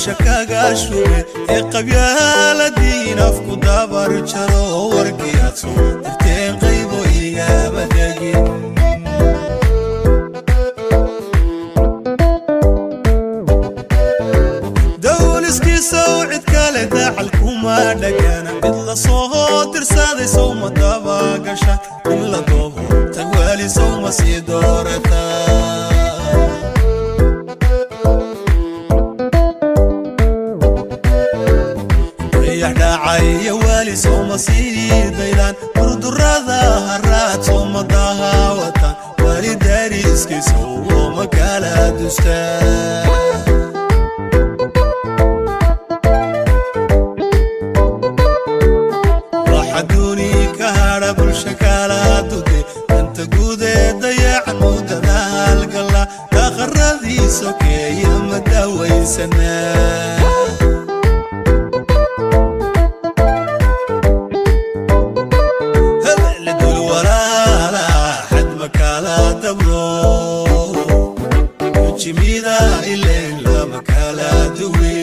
Dusha kaga shube ee qabyaaladiin afku dabar jaro, warkii aad soo dirteen qaybo igama degin. Dowliskiisow cid kale dacal kuma dhagana, mid la soo dirsaday sowma dabagasha, in la doobo tagwaali sowma sii doorata. Dayax dhacaya waali sowma sii daydaan, durdurada haraad sowma dahawatan, waali dariskiisow looma kala dustaa. Waxa duuni ka hadha bulsha kala dude, danta guud ee dayacan muddada halgala, daqaradii sokeeya ma daawaysanaa. Dul walaala xad ma kala dabro, jimida ileen lama kala duwe,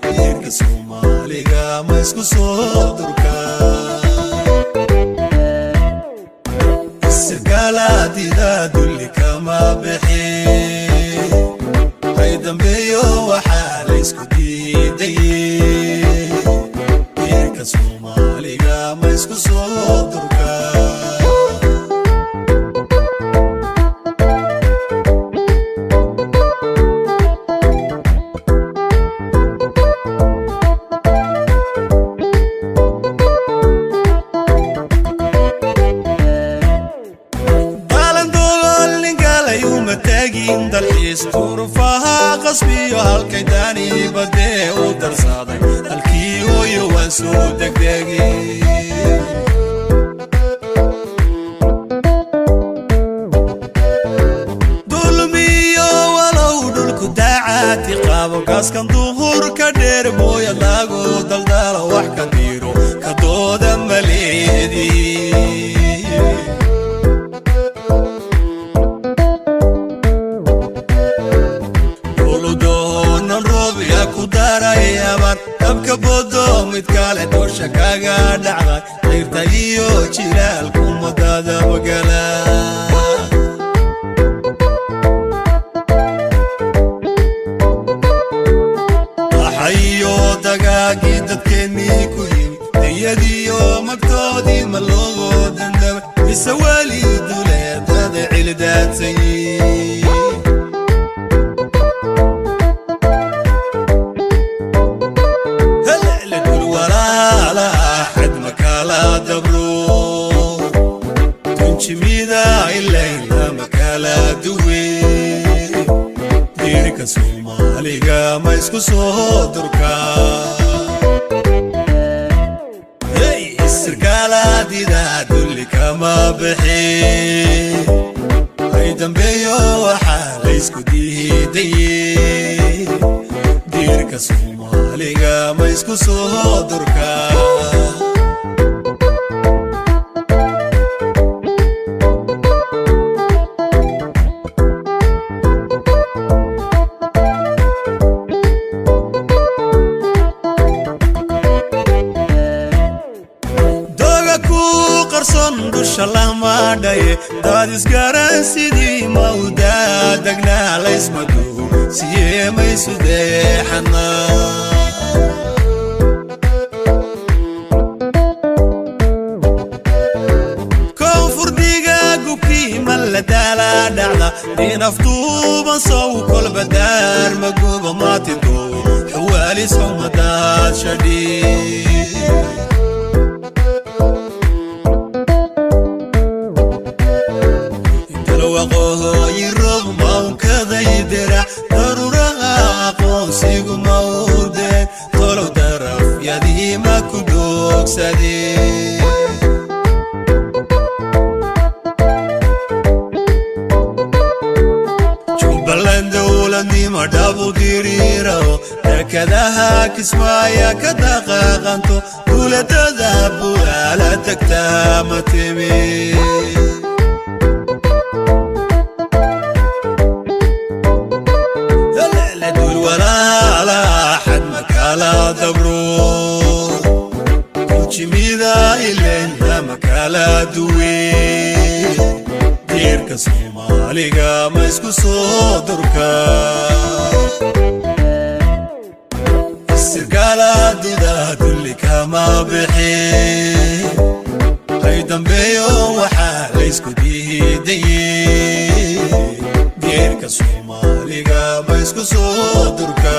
diirka Soomaaliga ma isku soo durka, sirkaaladida dulli kama bixi, hay dambeeyo waxaa laysku diidaye, diirka Soomaaliga ma isku soo durka. Tagin dalxiis durufaha qasbiyo halkay daani badee u darsaday halkii hooyo waan soo degdegay. Dulmiyo walow dhulku daacati qabo, gaaskan duhur ka dheer mooya lagu daldalo, wax ka diiro ka dooda maleedii. Doonan roob yaa ku daray abaar, dabka bodo mid kale dusha kaga dhacday, dayrta iyo jilaalku madadabagala. Axayo dagaagii dadkeennii ku yimid, dayadiyo magtoodii ma loogo dandabay, mise weli duleedada cildaadsayi. Walaala xad ma kala dabro, tunjimida ilayn lama kala duwe, diirka Soomaaliga ma isku soo durka, sirkaaladida dulli kama bixi, hay dambeeyo waxaa laysku diidaye, diirka Soomaaliga ma isku soo durka. Doga ku qarson dusha lama dhaye, daad isgaran sidii mawdaa degnaa, laysmadu siye maysu deexana. Koonfurdiga gubkii ma la daala dhacda, inaftuuban sow kolba daar maguba maatido xawaali sowmadaad shadhi. Dalwaqooyi roob mawnkaday dirac, daruuraha aqoonsigu mawde, tolow darafyadii ma ku doogsadee. Jubbaland dowladnimo dhabu diriirao, dekadaha Kismaaya ka dhaqaaqanto, dowladada bu'aala tagtaa ma timi. Dul walaala duwe. Diirka Soomaaliga ma isku soo durka? Isirkaaladuda dulli kama bixi, hay dambeeyo waxaa laysku diidaye. Diirka Soomaaliga ma isku soo durka?